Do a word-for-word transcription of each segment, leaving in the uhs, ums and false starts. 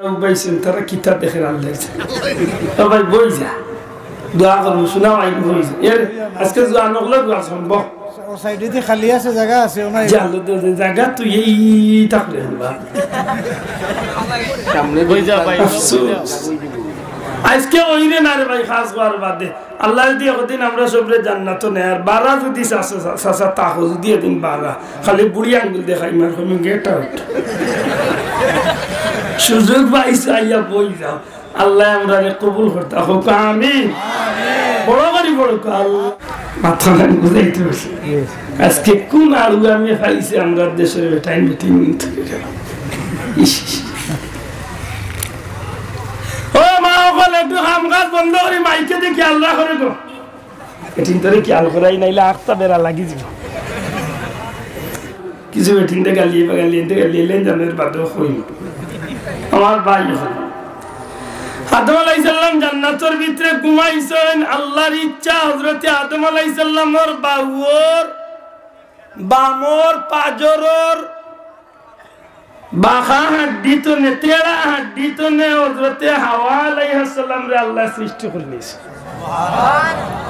উবাইছইন, তারা কিতা দেখের আল্লাহ জানে। ও ভাই, বই যা, দোয়া করমু, শোনা ভাই, বই যা। এর আজকে জোয়ান অকলর দোয়া সম্ভব। ও সাইডেদি খালি আছে, জাগা আছে, ও নাই। জাগা তো এই থাকলে হবা। সামনে বই যা ভাই। আফসোস। আজকে ওই রে না রে ভাই, খাস হওয়ার বাদে। আল্লাহ যদি একদিন আমরা সবরে জান্নাতো নেয়, আর বারা যদি চাচা, চাচা, চাচা তাকো যদি এদিন বারা, খালি বুড়ি আঙ্গুল দেখাইমু আর কইমু, "Get out।" সুযোগ পাইছো, আইয়া বই যাও। আল্লাহ আমরারে কবুল করতা, কউক্কা আমিন। বড় করি পড়উক্কা, আল্লাহ। মাথা নাই, বুঝাইতে পারছি। আজকে কোন আলু আমি পাইছি আমরার দেশর বেটাইন বেটিন মিনতি করি। ইস, ইস। ও মা অকল, একটু কাম কাজ বন্ধ করি মাইকে দেখি আল্লাহ করে গো। বেটিন্তরে খেয়াল করাই, নাইলে আখতা বেড়া লাগি যিবো। কিছু বেটিন্তে গালি বা গালি এনতে গালি এলেন জানের বাদেও কই। আমার ভাই অকল, আদম আলাইহিস সালাম জান্নাতর ভিতরে ঘুমাইছইন। আল্লাহর ইচ্ছা, হযরতে আদম আলাইহিস সালামর বাউর, বামর, পাজরর বাঁকা হাড্ডি তনে, তেড়া হাড্ডি তনে হযরতে হাওয়া আলাইহাস সালামরে আল্লায় সৃষ্টি করি নিছে।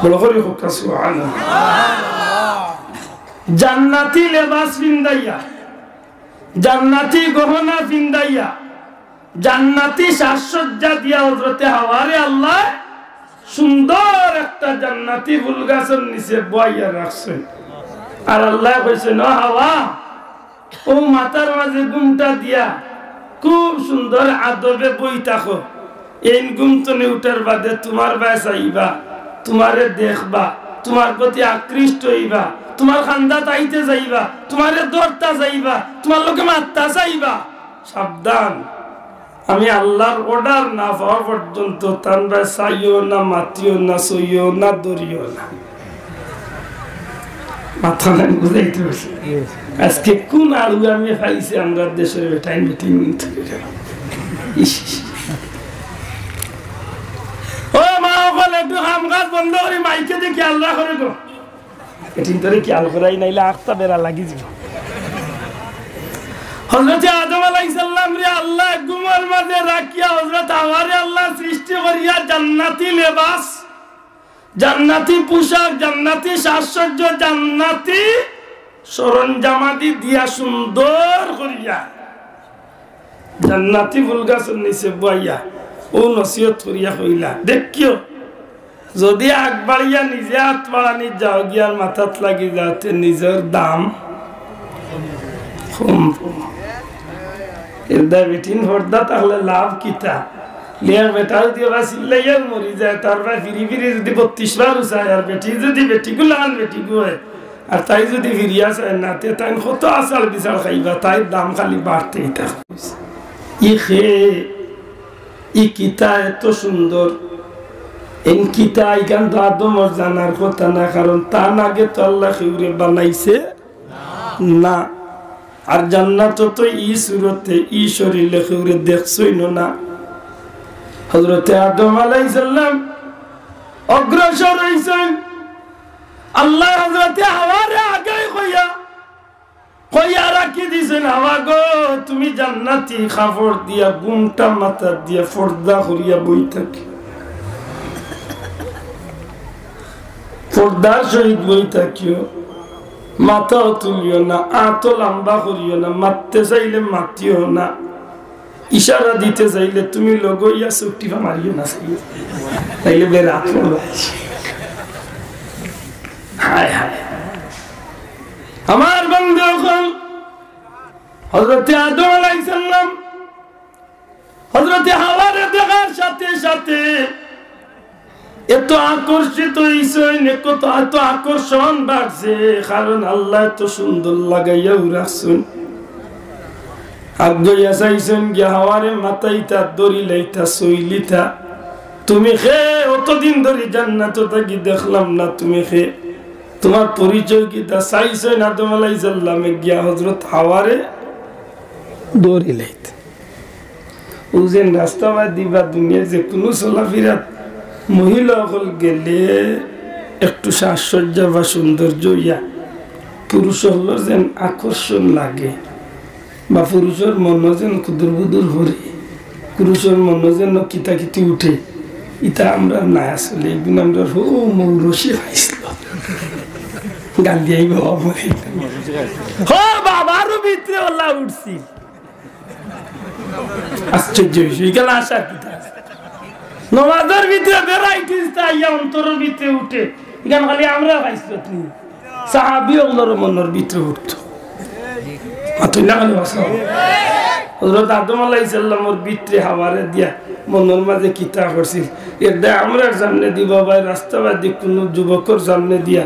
বড় করি কউক্কা সুবহানাল্লাহ। জান্নাতি লেবাস ফিন্দাইয়া, জান্নাতি গহনা ফিন্দাইয়া, জান্নাতি সাজসজ্জা দিয়া হযরতে হাওয়ারে আল্লায় সুন্দর একটা জান্নাতি ফুল গাছর নিচে বওয়াইয়া রাখছইন। আর আল্লায় কইছইন, "ও হাওয়া, অউ মাথার মাঝে ঘুমটা দিয়া খুব সুন্দর আদবে বই থাকো। এইন ঘুম তনে উঠার বাদে তুমার বায় চাইবা, তুমারে দেখবা, তুমার প্রতি আকৃষ্ট অইবা, তুমার কান্দাত আইতে চাইবা, তুমারে ধরতা চাইবা, তুমার লগে মাততা চাইবা। সাবধান, আমি আল্লাহর order না পাওয়া পর্যন্ত তান বায় চাইও না, মাতিও না, ছইও না, ধরিও না।" মাথা নাই, বুঝাইতে পারছি। আজকে কোন আলু আমি পাইছি আমরার দেশর বেটাইন বেটিন মিনতি করি। ইস, ইস। ও মা অকল, একটু কাম কাজ বন্ধ করি মাইকে দেখি আল্লাহ করে গো। বেটিন্তরে খেয়াল করাই, নাইলে আখতা বেড়া লাগি যিবো। হযরতে আদম আলাইহিস সালামরে আল্লায় ঘুমর মাঝে রাখিয়া হযরত হাওয়ারে আল্লায় সৃষ্টি করিয়া জান্নাতি লেবাস, জান্নাতি পোশাক, জান্নাতি সাজসজ্জা, জান্নাতি সরঞ্জামাদি দিয়া সুন্দর করিয়া জান্নাতি ফুল গাছর নিচে বওয়াইয়া অউ নসিহত করিয়া কইলা, দেখিও, যদি আগ বাড়িয়া নিজে আত বাড়ানিত যাওগি আর মাথাত লাগি যায়, তে নিজর দাম কম। এরদায় বেটিন পর্দা থাকলে লাভ কিতা? লিয়ার বেটা যদি ওবা চিল্লাইয়াও মরি যায়, তার বায় ফিরি ফিরি যদি বত্রিশ বার উচায়, আর বেটি যদি বেটিগুলান বেটিগু অয়, আর তাই যদি ফিরিয়া চায় না, তে তাইন কত আছাড় বিচার খাইবা, তাইর দাম খালি বাড়তেই থাকবো। ই কে, ই কিতা এত সুন্দর, এইন কিতা, ইখান তো আদমর জানার কথা না, কারণ তান আগে তো আল্লায় কেউরে বানাইছে না। আর জান্নাতো তো ই সুরতে, ই শরীরে কেউরে দেখছইন না। হযরতে আদম আলাইহিস সালাম অগ্রসর অইছইন। আল্লায় হযরতে হাওয়ারে আগেই কইয়া, কইয়া রাখি দিছইন, "হাওয়া গো, তুমি জান্নাতি কাপড় দিয়া, ঘুমটা মাথাত দিয়া, পর্দা করিয়া বই থাকিও। পর্দার সহিত বই থাকিও, মাথাও তুলিও না, আতও লম্বা করিও না, মাততে চাইলে মাতিও না।" ইশারা দিতে চাইলে তুমি লগে অইয়া চউখ টিপা মারিও না চাইও, তাইলে বেরাত পড়বা। হায় হায়। আমার বন্ধু অকল, হযরতে আদম আলাইহিস সালাম হযরতে হাওয়ারে দেখার সাথে সাথে এত আকর্ষিত অইছইন, এত, এত আকর্ষণ বাড়ছে, কারণ আল্লায় এত সুন্দর লাগাইয়াউ রাখছইন। আগুয়াইয়া চাইছইন গিয়া হাওয়ারে মাতাইতা, ধরিলাইতা, ছইলিতা। "তুমি কে? অতদিন ধরি জান্নাতো থাকি দেখলাম না, তুমি কে? তুমার পরিচয় কিতা?" চাইছইন আদম আলাইহিস সালামে গিয়া হযরত হাওয়ারে ধরিলাইতা। অউ যেন রাস্তাবাদি বা দুনিয়ার যেকুনু চলাফিরাত মহিলা অকল গেলে একটু সাজসজ্জা বা সৌন্দর্য অইয়া পুরুষ অকলর যেন আকর্ষণ লাগে বা পুরুষর মনো যেন কুদুর বুদুর করে, পুরুষর মনো যেন কিতা কিতি উঠে, ইতা আমরার নাই আসলে। একদিন আমরার হউ মৌরসি খাইছিল। গান দিয়াই বাবা মরে। হো বাবারও ভিতরে ওলা উঠছিল। আশ্চর্য বিষয়, ইখান আশার কিতা আছে? নমাজর ভিতরে varieties তা আইয়া অন্তরর ভিতরে উঠে। ইখান খালি আমরা পাইছিল তুমি। সাহাবী অকলর মনর ভিতরে উঠতো। মাতইন না খালি ভাষা। হযরত আদম আলাইহিস সালামর ভিতরে হাওয়ারে দিয়া মনর মাঝে কিতা করছিল। এরদায় আমরার সামনেদি বাবায় রাস্তাবাদি কুনু যুবকর সামনেদিয়া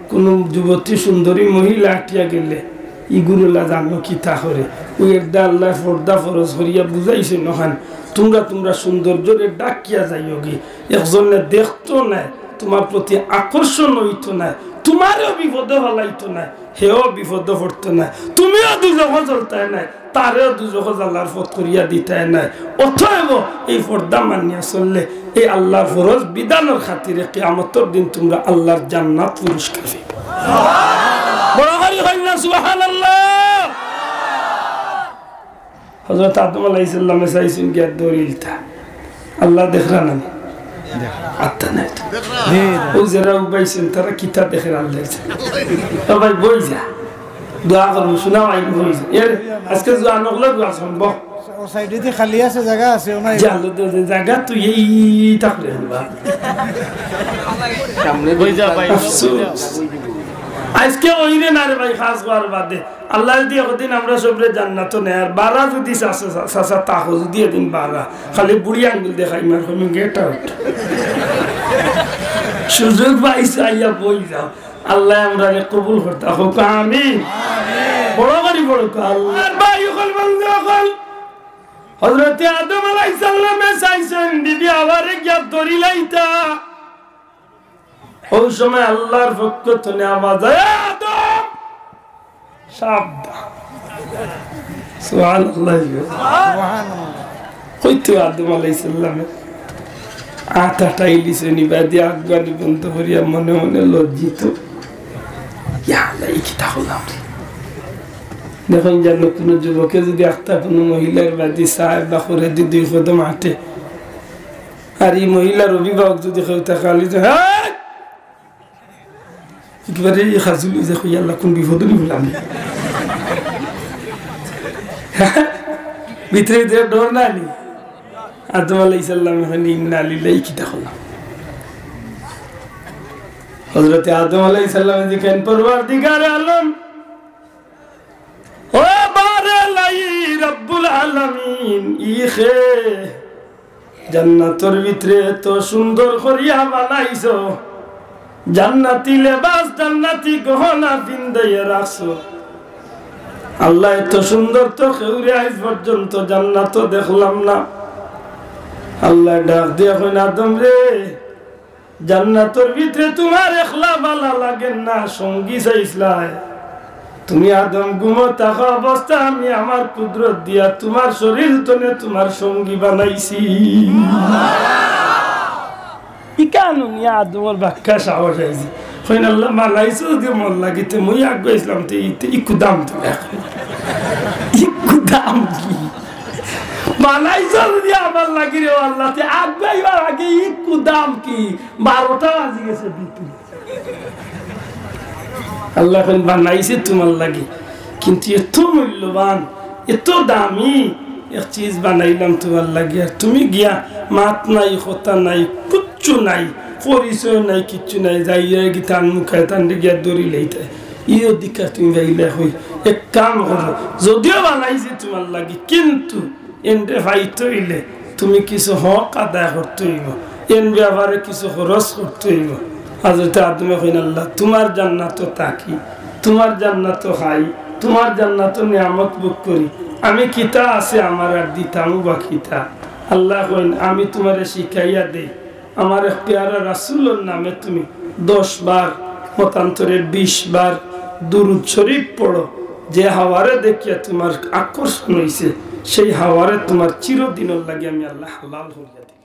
কুনু যুবতী সুন্দরী মহিলা আটিয়া গেলে ইগুরুলা জানো কিতা করে। অউ এরদায় আল্লায় পর্দা ফরজ করিয়া বুঝাইছইন অখান, তুমরা তুমরার সৌন্দর্যরে ঢাকিয়া যাইওগি। একজনে দেখতো নায়, তুমার প্রতি আকর্ষণ অইতো নায়, তুমারেও বিপদো ফালাইতো নায়, হেও বিপদো পড়তো নায়, তুমিও দুজখো জ্বলতায় নায়, তারেও দুজখো জ্বালার পথ করিয়া দিতায় নায়। অতএব এই পর্দা মানিয়া চললে এই আল্লার ফরজ বিধানর খাতিরে কিয়ামতর দিন তুমরা আল্লার জান্নাত পুরস্কার পাইবায়। বড় করি কইন না সুবহানাল্লাহ। হযরত আদম আলাইহিস সালামে চাইছইন গিয়া দড়িলতা। আল্লায় দেখরা না নি? আত্তা নাই তো। অউ যেরা উবাইছইন, তারা কিতা দেখরা আল্লায় জানে। ও ভাই, বই যা। দোয়া করমু, শুনা ভাই, বই যা। এর আজকে জোয়ান অকলর দোয়া শুনবো। ও সাইডেদি খালি আছে, জাগা আছে, ও নাই। জালো দে, দে, জাগা তুই এই থাকলে হবা। সামনে বই যা ভাই। আফসোস। আজকে অইরে না রে ভাই, খাস হওয়ার বাদে। আল্লায় যদি একদিন আমরা সবরে জান্নাতো নেয়, আর বারা যদি চাচা, চাচা, চাচা তাকো যদি এদিন বারা, খালি বুড়ি আঙ্গুল দেখাইমু আর কইমু, "Get out।" সুযোগ পাইছো, আইয়া বই যাও। আল্লায় আমরারে কবুল করতা, কউক্কা আমিন। বড় করি পড়উক্কা আল্লাহ। আর ভাই অকল, বন্ধু অকল, হযরতে আদম আলাইহিস সালামে চাইছইন বিবি হাওয়ারে গিয়া দড়িলাইতা। অউ সময় আল্লার পক্ষ থনে আওয়াজ আয়, "এ আদম, সাবধান।" সুবহানাল্লাহ। কইতো আদম আলাইহিস সালামে আত আটাইলিছইন, ইবাদি আগুয়ানি বন্ধ করিয়া মনে মনে লজ্জিত। ইয়া আল্লাহ, ই কিতা করলাম রে? দেখইন যেন কুনু যুবকে যদি আখতা কুনু মহিলার বাদি চায় বা করেদি দুই কদম আটে, আর ই মহিলার অভিভাবক যদি কেউ থাকে, খালি যে, "হেই!" একেবারে ই খাজুল অইযায়, কই, "আল্লাহ, কুন বিপদো নি বললাম?" ভিতরে ভিতরে ডর না নি? আদম আলাইহিস সালামে কইন, "ইন্না লিল্লাহি, কিতা করলাম?" হযরতে আদম আলাইহিস সালামে জিকাইন, "পরওয়ারদিগারে আলম, ও বারে ইলাহি রব্বুল আলামিন, ই কে? জান্নাতর ভিতরে এত সুন্দর করিয়া বানাইছো, জান্নাতি লেবাস, জান্নাতি গহনা পিন্দাইয়া রাখছো। আল্লাহ, এত সুন্দর তো কেউরে আইজ পর্যন্ত জান্নাতো দেখলাম না।" আল্লায় ডাক দিয়া কইন, "আদম রে, জান্নাতর ভিতরে তুমার একলা ভালা লাগের না, সঙ্গী চাইছলায়। তুমি আদম ঘুমো থাকা অবস্থা আমি আমার কুদরত দিয়া তুমার শরীর তনে তুমার সঙ্গী বানাইছি।" ইখান হুনিয়া আদমর বাক্কা সাহস আইছে। কইন, "আল্লাহ, বানাইছো যদি মর লাগি, তে মুই আগুয়াইছলাম, তে ইতে ইকু দাম তুলে এখন। ইকু দাম কি? বানাইছো যদি আমার লাগি রে আল্লাহ, তে আগুয়াইবার আগে ইকু দাম কি?" বারোটা বাজি গেছে বিপুল। আল্লায় কইন, "বানাইছি তুমার লাগি, কিন্তু এত মূল্যবান, এত দামি এক চিজ বানাইলাম তুমার লাগি, আর তুমি গিয়া মাত নাই, কথা নাই, কুচ্ছু নাই, পরিচয় নাই, কিচ্ছু নাই, যাইয়া গি তান মুখে তানরে গিয়া দড়িলাইতায়, ই অধিকার তুমি পাইলায় কই? এক কাম করো, যদিও বানাইছি তুমার লাগি, কিন্তু এনরে পাইতে অইলে তুমি কিছু হক আদায় করতে অইবো, এন ব্যাপারে কিছু খরচ করতে অইবো।" হযরতে আদমে কইন, "আল্লাহ, তুমার জান্নাতো থাকি, তুমার জান্নাতো খাই, তুমার জান্নাতো নিয়ামত ভোগ করি, আমি কিতা আছে আমার আর দিতামও বা কিতা?" আল্লায় কইন, "আমি তুমারে শিখাইয়া দেই, আমার এক পেয়ারা রাসূলর নামে তুমি দশ বার, মতান্তরে বিশ বার দুরূদ শরীফ পড়ো, যে হাওয়ারে দেখিয়া তুমার আকর্ষণ অইছে, সেই হাওয়ারে তুমার চিরদিনর লাগি আমি আল্লায় হালাল করিয়া দিই।"